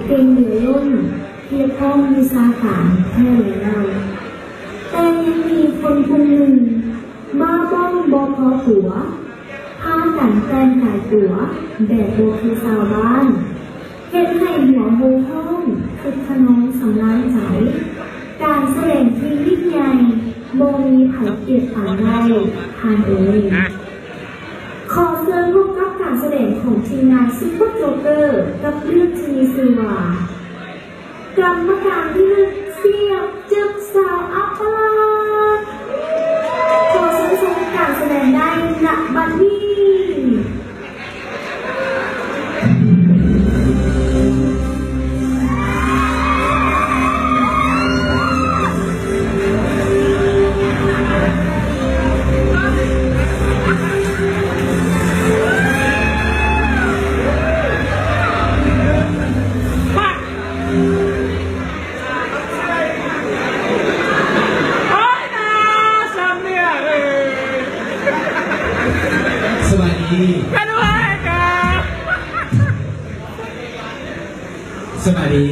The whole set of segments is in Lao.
ເກັ່ງເຫຼືອລົ້ນ ຮຽບພ້ອມວິຊາການແທ້ແລ້ວ. ແຕ່ຍັງມີຄົນກຸ່ມໜຶ່ງ ບ້າບ້ອງບໍ່ພໍຕົວ ພາກັນແຕ່ງກາຍຕົວແບບບໍ່ຄືຊາວບ້ານ ເຮັດໃຫ້ຫົວໂຮຮ້ອງ ຄຶກຂະນອງສຳລານໃຈ. ການສະແດງທີ່ຍິ່ງໃຫຍ່ ບໍ່ມີໃຜປຽບປານໄດ້ ທ່ານເອີຍ. ຂໍເຊີນພົບກັບການສະແດງຂອງທີມງານຊຸບເປີໂຈກເກີ ກັບເລື່ອງທີ່ມີຊື່ວ່າ ກຳມະການທີ່ໜຶ່ງ ສຽບຈຶບສາວອັບປະລາດ. ຂໍເຊີນຊົມການສະແດງໄດ້ ນະບັດນີ້. ສະບາຍດີ ສະບາຍດີ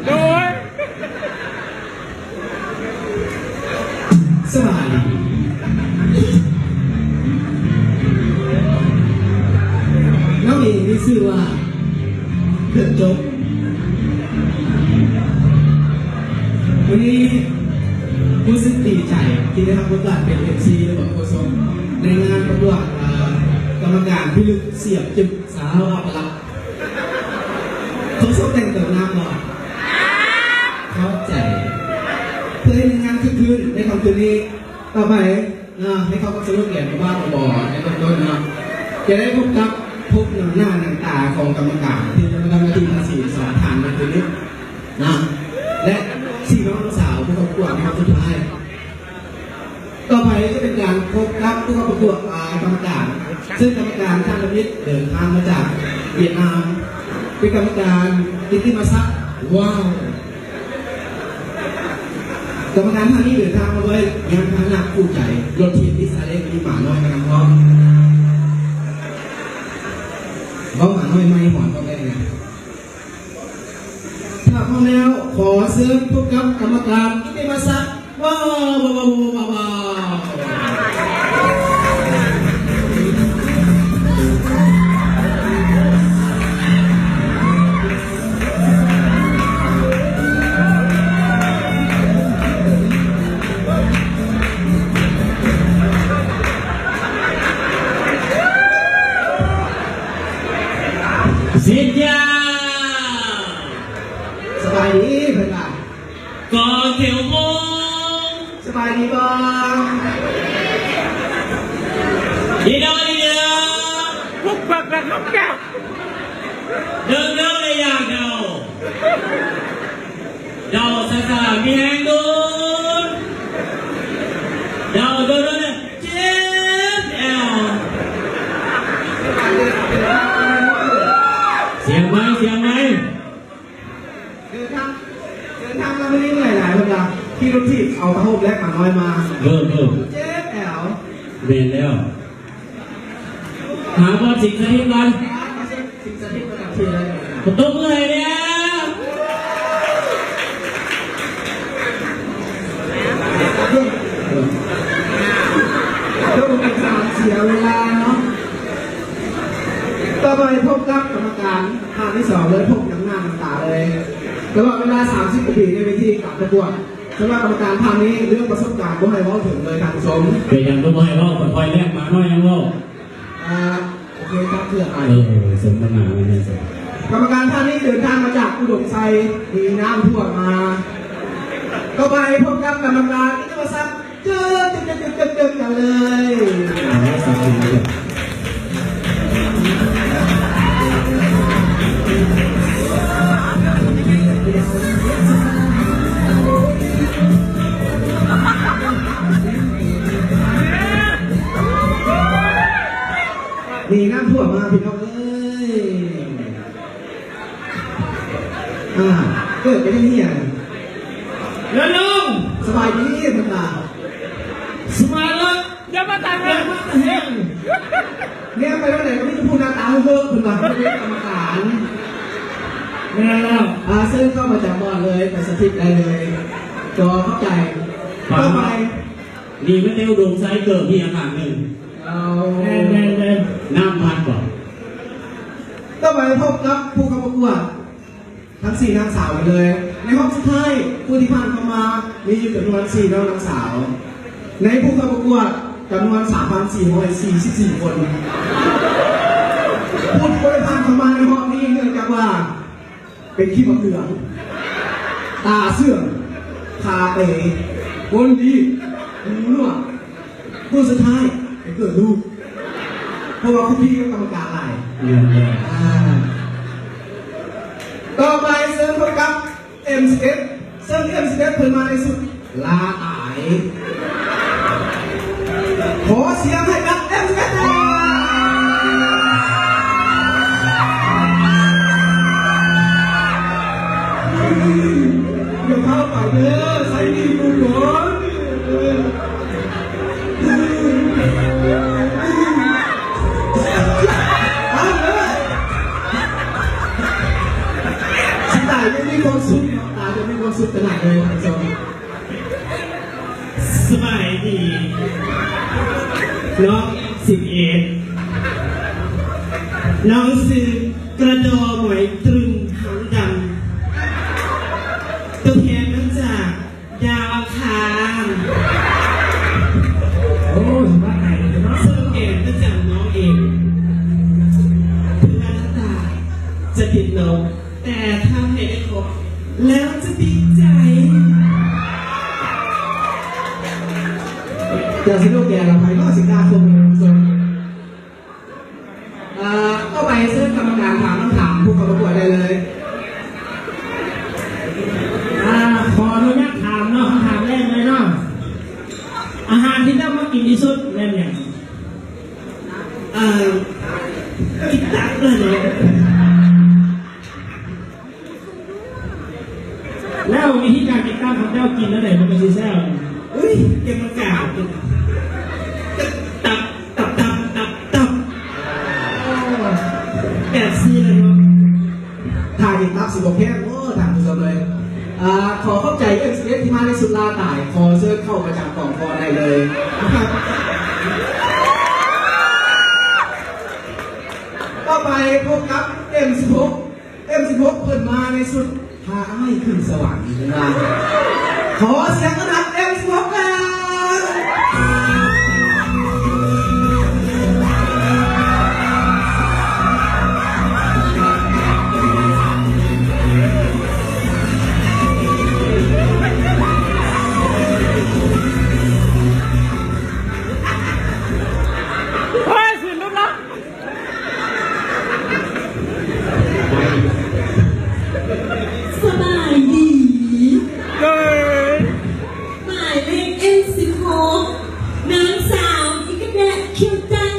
ໂດຍ ສະບາຍດີ. ນ້ອງເອງມີຊື່ວ່າ ເພິ່ນຈົບ ວັນນີ້ຮູ້ສຶກດີໃຈທີ່ໄດ້ຮັບໂອກາດເປັນເອັມຊີ ແລະ ເປັນໂຄສົກໃນງານປະກວດ ເອີ ກຳມະການພິລຶກສຽບຈຶບສາວອັບປະລາດ. ໂຄສົກແຕ່ງໂຕງາມບໍ່? ຂອບໃຈ. ເພື່ອເຮັດໃຫ້ງານຄຶກຄື້ນໃນຄ່ຳຄືນນີ້ ຕໍ່ໄປ ເນາະ ໃຫ້ເຂົ້າກັບສະໂລແກນບ້າໆ ໃນເບື້ອງຕົ້ນເນາະ ຈະໄດ້ພົບກັບ ພົບໜັງໜ້າໜັງຕາຂອງກຳມະການ ທີ່ຈະມາທຳໜ້າທີ່ທັງສີ່ສອງທ່ານໃນຄືນນີ້ເນາະ ແລະ ສີ່ນ້ອງສາວຜູ້ເຂົ້າປະກວດໃນຮອບສຸດທ້າຍ. ຕໍ່ໄປຈະເປັນການພົບກັບຜູ້ເຂົ້າປະກວດ ອາ ກຳມະການ ເຊິ່ງກຳມະການທ່ານທຳອິດເດີນທາງມາຈາກຫວຽດນາມ ເປັນກຳມະການກິດຕິມະສັກ ວ້າວ ກຳມະການທ່ານນີ້ເດີນທາງມາດ້ວຍຍານພາຫະນະຄູ່ໃຈ ລົດຖີບ ມີຊາເລ້ງ ມີໝານ້ອຍມານຳພ້ອມ. ເວົ້າໝານ້ອຍໄມຫອນກໍໄດ້ນະ. ຖ້າພ້ອມແລ້ວ ຂໍເຊີນພົບກັບກຳມະການກິດຕິມະສັກ ວ້າວ ວ້າວ ວ້າວ ວ້າວ ວ້າວ. ສິດຢາ ສະບາຍດີເພິ່ນວ່າ ກອງແຖວໂມງ ສະບາຍດີບໍ່? ດີດອ ດີເດີ ພວກບັກນະຄັບແກ້ວ ເດີງເດີ ໄດ້ຢາກເດົາ ເດົາຊ້າໆ ມີແຮງດູດ ເດົາໂດນໆ ເຈັບແອວ ສຽງໄມ ສຽງໄມ. ເດີນທາງ ເດີນທາງມາມື້ນີ້ເມື່ອຍຫຼາຍ ເພິ່ນວ່າຂີ່ລົດຖີບເອົາຜ້າຫົ່ມແລກໝານ້ອຍມາ ເອີ ເອີ ເຈັບແອວ ແມ່ນແລ້ວ ຫາບ່ອນສິງສະຖິດກ່ອນ ສິງສະຖິດປະຈຳທີ່ເລີຍ ຕົບມືໃຫ້ແດ່ ເພື່ອບໍ່ເປັນການເສຍເວລາເນາະ ຕໍ່ໄປພົບກັບກຳມະການ ທ່ານທີສອງເລີຍ ພົບໜັງໜ້າໜັງຕາເລີຍ ຕະຫຼອດເວລາສາມສິບກວ່າປີໃນເວທີການປະກວດ ສຳລັບກຳມະການທ່ານນີ້ ເລື່ອງປະສົບການບໍ່ໃຫ້ເວົ້າເຖິງເລີຍທ່ານຜູ້ຊົມ ເປັນຫຍັງຄືບໍ່ໃຫ້ເວົ້າ ຂ້ອຍແລກມານ້ອຍຍັງເວົ້າ ອ່າ ໂອເຄ ຈັບເທື່ອໄປ ເອີ ສົມນຳໜ້າແມ່ນແທ້ ກຳມະການທ່ານນີ້ເດີນທາງມາຈາກອຸດົມໄຊ ມີນ້ຳຖ້ວມມາ ຕໍ່ໄປພົບກັບກຳມະການອິດທິມະສັກ ເຈີ ເຈີ ເຈີກັນເລີຍ ນີ້ນ້ຳຖ້ວມມາພີ່ນ້ອງເອີຍ ອ່າ ເກີດໄປເຮັດຫຍັງ ເດີນລົງ ສະບາຍດີເພິ່ນວ່າ ສະບາຍດີ ຢ່າມາຕາແຮງ ຢ່າມາຕາແຮງ ແນມໄປທາງໃດກໍມີແຕ່ຜູ້ໜ້າຕາເຮີ້ເພິ່ນວ່າ ເປັນກຳມະການ ແມ່ນແລ້ວ ອ່າ ເຊີນເຂົ້າປະຈຳບ່ອນເລີຍ ໄປສະຖິດໄດ້ເລີຍ ຂໍຂອບໃຈ. ຕໍ່ໄປ ນີ້ມັນແນວອຸດົມໄຊເກີບເຮຍຂ້າງໜຶ່ງ. ເອົາ ແມ່ນໆໆ ນ້ຳພັດບໍ່? ຕໍ່ໄປພົບກັບຜູ້ເຂົ້າປະກວດທັງສີ່ນາງສາວກັນເລີຍ. ໃນຮອບສຸດທ້າຍ ຜູ້ທີ່ຜ່ານເຂົ້າມາມີຢູ່ຈຳນວນສີ່ນ້ອງນາງສາວ ໃນຜູ້ເຂົ້າປະກວດຈຳນວນສາມພັນສີ່ຮ້ອຍສີ່ສິບສີ່ຄົນ. ຜູ້ທີ່ບໍ່ໄດ້ຜ່ານເຂົ້າມາໃນຮອບນີ້ ເນື່ອງຈາກວ່າ ເປັນຂີ້ໝາກເຫຼືອງ ຕາເຊື່ອມ ຂາເປ ກົ້ນດີດ ຫູໜວກ ມື້ສຸດທ້າຍໄປເກີດລູກ ເພາະວ່າຄຸກຄີກັບກຳມະການຫຼາຍ. ແມ່ນໆ ອ່າ ຕໍ່ໄປເຊີນພົບກັບ ເອັມສິບເອັດ ເຊິ່ງ ເອັມສິບເອັດ ເພິ່ນມາໃນຊຸດ ລາຕາຍ. ຂໍສຽງໃຫ້ກັບ ເອັມສິບເອັດ ແດ່. ຢ່າພາໄປເດີ ໃຊ້ໜີ້ກູກ່ອນ. ເອົາເລີຍ ສະຕາຍຍັງມີຄວາມສຸກເນາະ ຕາຍຍັງມີຄວາມສຸກຂະໜາດເລີຍທ່ານຜູ້ຊົມ. ສະບາຍດີ ນ້ອງເອັມສິບເອັດ ນ້ອງຊື່ກະດໍໝອຍຕຶງຫາງດຳ ຕົວແທນມາຈາກ ດາວອັງຄານ. ໂອ້ ສະບາຍດີເນາະ ສະໂລແກນປະຈຳນ້ອງເອງ ເພື່ອນຕາຈະຕິດລົບ ແຕ່ຖ້າໃຫ້ໄດ້ພົບແລ້ວຈະຕິດໃຈ. ຈາກສະໂລແກນລະ ໃຜເນາະຊິກ້າຊົມເນາະ ຊົມ. ເອີ ຕໍ່ໄປເຊີນກຳມະການຖາມຄຳຖາມຜູ້ເຂົ້າປະກວດໄດ້ເລີຍ. ອ່າ ຂໍອະນຸຍາດຖາມເນາະ ຄຳຖາມແລກເລີຍເນາະ ອາຫານທີ່ເຈົ້າມັກກິນທີ່ສຸດແມ່ນຫຍັງ? ເອີ ກິນຕັບແຫຼະເນາະ. ແລ້ວວິທີການກິນຕັບຂອງເຈົ້າກິນແນວໃດມັນກໍຊິແຊບ? ອຸ້ຍ ແກງມັນກາວ ຕັບ ຕັບ ຕັບ ຕັບ ຕັບ ແບບຊີ້ແຫຼະເນາະ. ຖ້າກິນຕັບຊິບໍ່ແພງບໍ່ ທ່ານຜູ້ຊົມເອີຍ. ອ່າ ຂໍຂອບໃຈ ເອັມສິບເອັດ ທີ່ມາໃນຊຸດລາຕາຍ ຂໍເຊີນເຂົ້າປະຈຳກອງກ່ອນໄດ້ເລີຍ. ຕໍ່ໄປພົບກັບ ເອັມສິບຫົກ ເອັມສິບຫົກ ເພິ່ນມາໃນຊຸດພາອ້າຍຂຶ້ນສະຫວັນ ເພິ່ນວ່າ. ຂໍສຽງຕ້ອນຮັບ ເອັມສິບຫົກ ແດ່. ສະບາຍດີ ເອີ ໝາຍເລກ ເອັມສິບຫົກ ນາງສາວ ອີກະແດະ ຄິວຕັນ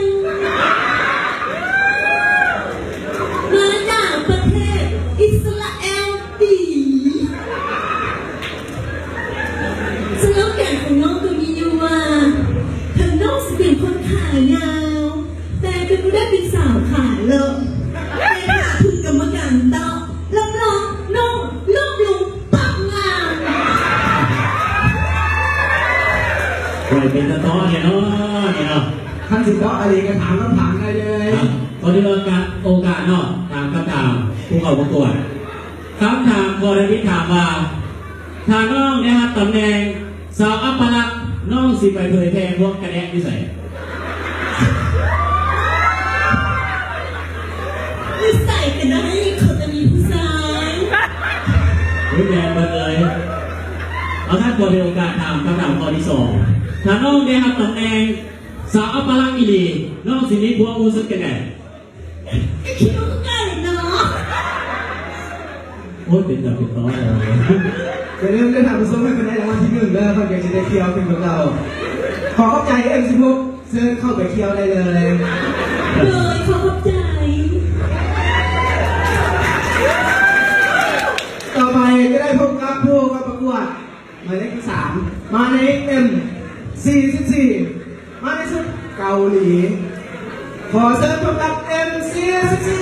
ມາຈາກປະເທດອິດສະຣາແອລຕີ. ສະໂລແກນຂອງນ້ອງກໍມີຢູ່ວ່າ ເຖິງນ້ອງຊິເປັນຄົນຂາຍາວ ແຕ່ກໍບໍ່ໄດ້ເປັນສາວຂາເລີະ ແຕ່ຖ້າຖືກກຳມະການເຕາະ ຮັບຮອງນ້ອງລົບລົງປັບງາມ. ໂອ້ຍ ເປັນຕາເຕາະແທ້ເນາະນີ້ເນາະ. ຄັນຊິເຕາະອີ່ຫຼີກໍຖາມຄຳຖາມໄດ້ເລີຍ. ຂໍຖືໂອກາດເນາະ ຖາມຄຳຖາມຜູ້ເຂົ້າປະກວດ. ຄຳຖາມຂໍ້ທຳອິດຖາມວ່າ ຖ້ານ້ອງໄດ້ຮັບຕຳແໜ່ງສາວອັບປະລັກ ນ້ອງຊິໄປເຜີຍແຜ່ພວກກະແດະຢູ່ໃສ? ຢູ່ໃສກໍໄດ້ ຂໍແຕ່ມີຜູ້ຊາຍ. ເຮີ້ຍ ແມ່ນເບິດເລີຍ. ເອົາ ທ່ານ ຂໍຖືໂອກາດຖາມຄຳຖາມຂໍ້ທີສອງ ຖ້ານ້ອງໄດ້ຮັບຕຳແໜ່ງສາວອັບປະລັກອີ່ຫຼີ ນ້ອງຊິມີພວກຮູ້ສຶກຈັ່ງໃດ? ຄິດວ່າຄືກັນເນາະ. ໂອ້ຍ ເປັນຕາເປັນຕາເນາະ. ຢ່າລືມເດີທ່ານຜູ້ຊົມ ໃຫ້ເພິ່ນໄດ້ລາງວັນທີໜຶ່ງເດີ ເພິ່ນກໍຊິໄດ້ທ່ຽວຂຶ້ນກວ່າເກົ່າ. ຂໍຂອບໃຈ ເອັມສິບຫົກ ເຊີນເຂົ້າໄປທ່ຽວໄດ້ເລີຍ. ໂດຍ ຂໍຂອບໃຈ. ຕໍ່ໄປຈະໄດ້ພົບກັບຜູ້ເຂົ້າປະກວດ ໝາຍເລກທີສາມ ມາໃນ ເອັມສີ່ສິບສີ່ ມາໃນຊຸດເກົາຫຼີ. ຂໍເຊີນພົບກັບ ເອັມສີ່ສິບສີ່.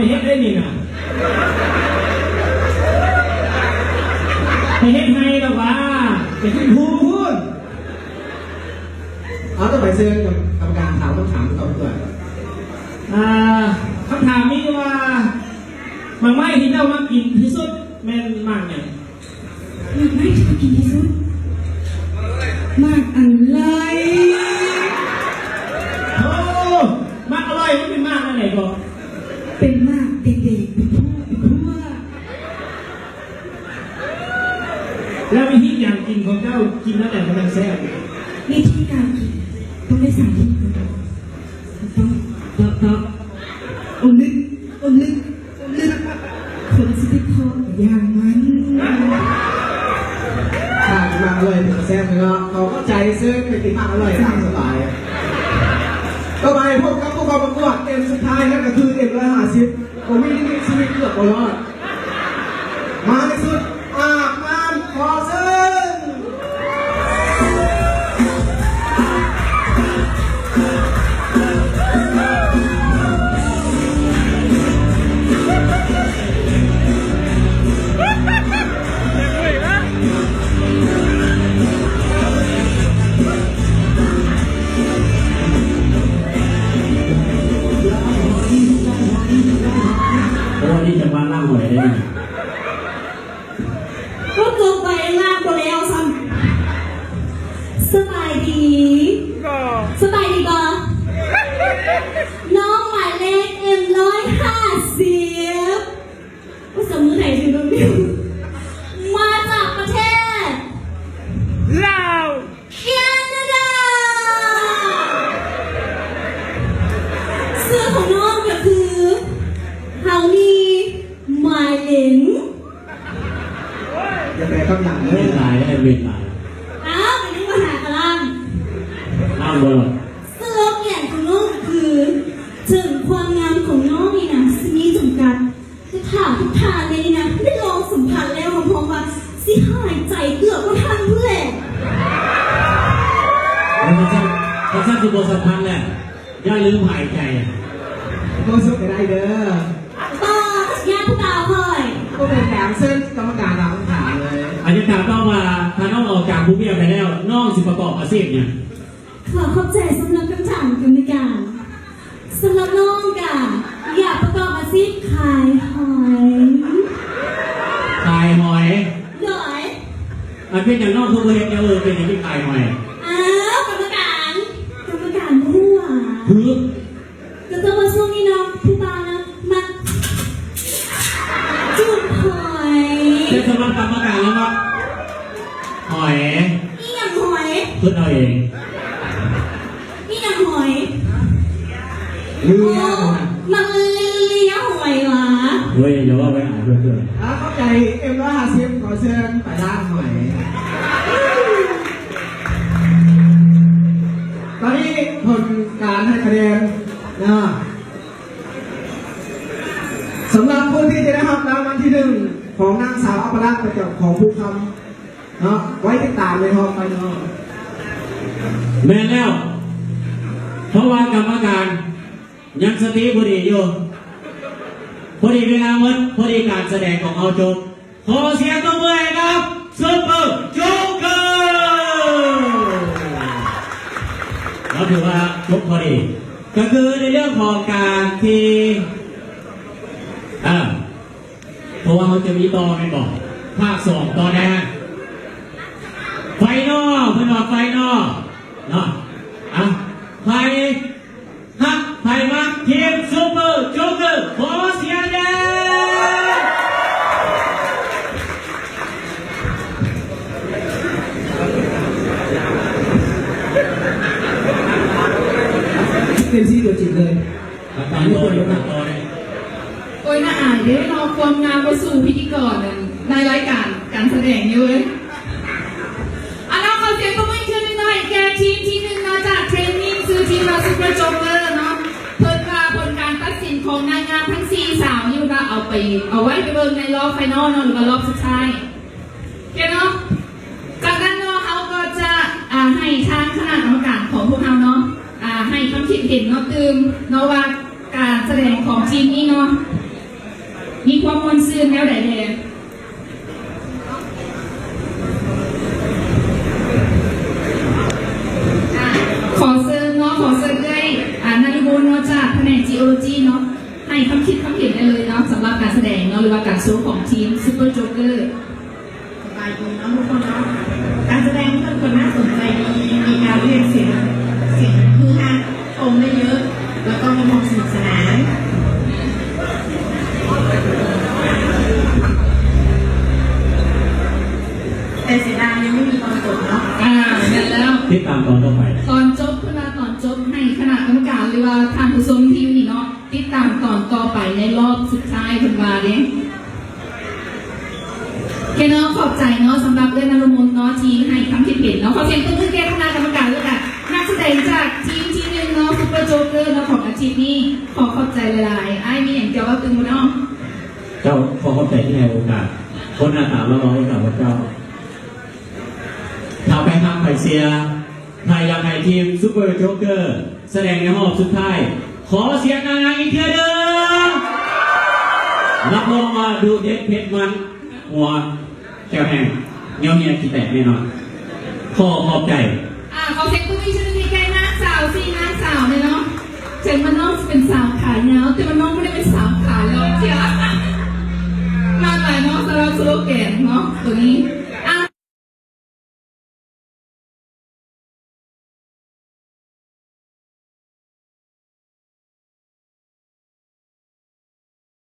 ເຮັດໄດ້ນີ້ນະ ໄປເຮັດໄຮ່ແລ້ວຫວາ ໄປຂຶ້ນພູພຸ້ນ. ເອົາ ຕໍ່ໄປເຊີນກຳ ກຳມະການຖາມຄຳຖາມຕໍ່ເພື່ອນ. ອ່າ ຄຳຖາມມີຢູ່ວ່າ ໝາກໄມ້ທີ່ເຈົ້າມັກກິນທີ່ສຸດແມ່ນໝາກຫຍັງ? ໝາກໄມ້ທີ່ມັກກິນທີ່ສຸດ ໝາກອະໄລ. ໂອ້ ໝາກອະໄລມັນເປັນໝາກອັນໃດກໍ? ເປັນໝາກແດງໆ ເປັນພວກ ເປັນພວກ. ແລ້ວວິທີການກິນຂອງເຈົ້າ ກິນແນວໃດມັນຈັ່ງແຊບ? ວິທີການກິນ ຕ້ອງໄດ້ສາທິດກ່ອນ ຕ້ອງເດາະໆ ອົງລຶກ ອົງລຶກ ອົງລຶກ ຄົນຊິຕິດຄໍຢ່າງມັນ. ຖ້າກິນໝາກອະໄລເປັນຕາແຊບເນາະ ເຂົາເຂົ້າໃຈ ເຊີນໄປກິນໝາກອະໄລຕາມສະບາຍ. ຕໍ່ໄປພົບກັບຜູ້ເຂົ້າປະກວດເອັມສຸດທ້າຍ ນັ້ນກໍຄືເອັມຮ້ອຍຫ້າສິບ ບໍ່ມີລິມິດຊີວິດເກືອບບໍ່ລອດ. ມາໃນຊຸດອາບນ້ຳ ຂໍເຊີນ. ໂອ້ ນີ້ຈັງຫວະລ້າງຫອຍເດ້ນີ້. ກໍຕົກໄປລາກບໍ່ແລ້ວຊ້ຳ. ສະບາຍດີ ສະບາຍດີບໍ່? ນ້ອງໝາຍເລກເອັມຮ້ອຍຫ້າສິບ ອຸດສະມືໄທຢູ່ນຳ ມາຈາກປະເທດລາວ ແຄນາດາ. ຊື່ຂອງນ້ອງກໍຄື ເຮົາມີ ໝາຍເຫຼັງ. ຢ່າແປຄຳຫຍັງເດີ ເມັນຫຼາຍເດ້ ເມັນຫຼາຍ. ອ້າວ ມັນຍັງບໍ່ຫາກະລ່າງ ລ້າງບໍ່ລະ? ສະໂລແກນຂອງນ້ອງກໍຄື ເຖິງຄວາມງາມຂອງນ້ອງນີ້ນະ ຊິມີຈຳກັດ ແຕ່ຖ້າທຸກທ່ານໃນນີ້ນະ ໄດ້ລອງສຳຜັດແລ້ວ ຮັບຮອງວ່າຊິຫາຍໃຈເກືອບບໍ່ທັນພຸ້ນແຫຼະ. ເອີ ຄັນຊັ້ນ ຄັນຊັ້ນຊິບໍ່ສຳພັດແຫຼະ ຢ່າລືມຫາຍໃຈ. ບໍ່ສຸກກໍໄດ້ເດີ. ບໍ່ ຍາກຜູ້ບ່າວຂ້ອຍ. ບໍ່ເປັນຫຍັງ ເຊີນກຳມະການຖາມຄຳຖາມເລີຍ. ອາຈານຖາມນ້ອງວ່າ ຖ້ານ້ອງອອກຈາກຜູ້ວຽກໄປແລ້ວ ນ້ອງຊິປະກອບອາຊີບຫຍັງ? ຂໍຂອບໃຈສຳລັບຄຳຖາມກຳມະການ. ສຳລັບນ້ອງກະຢາກປະກອບອາຊີບຂາຍຫອຍ. ຂາຍຫອຍ? ໂດຍ. ອັນເປັນຫຍັງນ້ອງຄືບໍ່ເຮັດແນວອື່ນ ເປັນຫຍັງຈຶ່ງຂາຍຫອຍ? ອ້າວ ກຳມະການ ກຳມະການບໍ່ຮູ້ຫວາ? ຫື? ກໍແຕ່ວ່າຊ່ວງນີ້ເນາະ ຜູ້ບ່າວນະ ມັກຈູດຫອຍ. ແຕ່ສຳລັບກຳມະການແລ້ວມັກຫອຍ. ອີ່ຫຍັງຫອຍ? ເພິ່ນເອົາເອງ. ອີ່ຫຍັງຫອຍ? ເລຍຫອຍ. ອໍ ມັກເລຍຫອຍຫວາ? ໂອ້ຍ ຢ່າເວົ້າໄປອາຍເພິ່ນເດີ. ອ່າ ຂອບໃຈ ເອັມຮ້ອຍຫ້າສິບ ຂໍເຊີນໄປລ້າງຫອຍ. ຕອນນີ້ຜົນການໃຫ້ຄະແນນເນາະ ສຳລັບຜູ້ທີ່ຈະໄດ້ຮັບລາງວັນທີໜຶ່ງ ຂອງນາງສາວອັບປະລັກ ປະຈຳຂອງພູຄຳເນາະ ໄວ້ຕິດຕາມໃນຮອບໄຟນອລ. ແມ່ນແລ້ວ ເພາະວ່າກຳມະການຍັງສະຕິບໍ່ດີຢູ່ ພໍດີເວລາໝົດ ພໍດີການສະແດງຂອງເຮົາຈົບ. ຂໍສຽງຕົບມືໃຫ້ກັບຊຸບເປີໂຈກເກີ ເຮົາຖືວ່າຈົບພໍດີ ກໍຄືໃນເລື່ອງຂອງການທີ່ ເອີ ເພາະວ່າເຮົາຈະມີຕໍ່ແມ່ນບໍ່? ພາກສອງຕໍ່ແນ່ ໄຟນອລ ເພິ່ນວ່າໄຟນອລເນາະ. ອ່ະ ໃຜ ຮັກໃຜມັກທີມຊຸບເປີໂຈກເກີ ຂໍສຽງແດ່. ເອັມຊີຕົວຈິງເລີຍ. ຕາມຕໍ່ເລີຍ ຕາມຕໍ່ເລີຍ. ໂອ້ຍ ໜ້າອາຍເດ້ເນາະ ຄວາມງາມບໍ່ສູ້ພິທີກອນໃນລາຍການການສະແດງເລີຍ. ອ່ະ ເນາະ ຂໍສຽງຕົບມືອີກເທື່ອໜຶ່ງໜ້ອຍ ແກ່ທີມທີໜຶ່ງເນາະ ຈາກເທຣນນິງ ຊື່ທີມວ່າ Super Joker ເນາະ. ເພິ່ນວ່າຜົນການຕັດສິນຂອງນາງງາມທັງສີ່ສາວນີ້ວ່າເອົາໄປ ເອົາໄວ້ໄປເບິ່ງໃນລອບໄຟນອລເນາະ ຫຼືວ່າລອບສຸດທ້າຍ ໂອເຄເນາະ. ຈາກນັ້ນເນາະ ເຮົາກໍຈະ ອ່າ ໃຫ້ທາງຄະນະກຳມະການຂອງພວກເຮົາເນາະ ອ່າ ໃຫ້ຄຳຄິດເຫັນເນາະ ຕື່ມເນາະ ວ່າການສະແດງຂອງທີມນີ້ເນາະ ມີຄວາມມ່ວນຊື່ນແນວໃດແດ່? ອ່າ ຂໍເຊີນເນາະ ຂໍເຊີນເອື້ອຍ ອ່າ ນາລຸມົນເນາະ ຈາກພະແນກ Geology ເນາະ ໃຫ້ຄຳຄິດຄຳເຫັນໄດ້ເລີຍເນາະ ສຳລັບການສະແດງເນາະ ຫຼືວ່າການໂຊຂອງທີມ Super Joker. ສະບາຍດີເນາະທຸກຄົນເນາະ ການສະແດງຂອງເພິ່ນກໍໜ້າສົນໃຈດີ ມີການລຽກສຽງ ສຽງຮືຮາຊົມໄດ້ເຍອະ ແລ້ວກໍມີຄວາມສະໜຸກສະໜານ ແຕ່ເສຍດາຍຍັງບໍ່ມີຕອນຈົບເນາະ. ອ່າ ແມ່ນແລ້ວ ຕິດຕາມຕອນຕໍ່ໄປ ຕອນຈົບ ເພິ່ນວ່າຕອນຈົບໃຫ້ຄະນະກຳມະການ ຫຼືວ່າທ່ານຜູ້ຊົມທີ່ຢູ່ນີ້ເນາະ ຕິດຕາມຕອນຕໍ່ໄປໃນລອບສຸດທ້າຍ ເພິ່ນວ່າເດ້. ໂອເຄເນາະ ຂອບໃຈເນາະ ສຳລັບເອື້ອຍນາລຸມົນເນາະ ທີ່ໃຫ້ຄຳຄິດເຫັນເນາະ. ຂໍສຽງຕົບມືແກ່ຄະນະກຳມະການ ແລ້ວກະນັກສະແດງຈາກທີມທີໜຶ່ງເນາະ Super Joker ເນາະ ຂອງອາທິດນີ້. ຂໍຂອບໃຈຫຼາຍໆ. ອ້າຍມີຫຍັງຈະເວົ້າຕື່ມບໍ່ເນາະ? ເຈົ້າ ຂໍຂອບໃຈທີ່ໃຫ້ໂອກາດຄົນໜ້າຕາຫຼໍ່ໆຢ່າງຂ້າພະເຈົ້າ. ຖ້າໃຜຮັກໃຜເຊຍ ຖ້າຢາກໃຫ້ທີມ Super Joker ສະແດງໃນຮອບສຸດທ້າຍ ຂໍສຽງດັງໆອີກເທື່ອໜຶ່ງ. ຮັບຮອງວ່າດຸເດັດເຜັດມັນ ຫົວແຂວແຫ້ງ ຍ່ອງເຫື່ອຂີ້ແຕກແນ່ນອນ. ຂໍຂອບໃຈ. ອ່າ ຂໍສຽງຕົບມືອີກເທື່ອໜຶ່ງໃຫ້ແກ່ນາງສາວ ສີ່ນາງສາວເລີຍເນາະ. ເຖິງວ່ານ້ອງຈະເປັນສາວຂາຍາວ ແຕ່ວ່ານ້ອງບໍ່ໄດ້ເປັນສາວຂາຫຼອກເທື່ອ. ມາກຫຼາຍເນາະ ສຳລັບສະໂລແກນເນາະ ໂຕນີ້.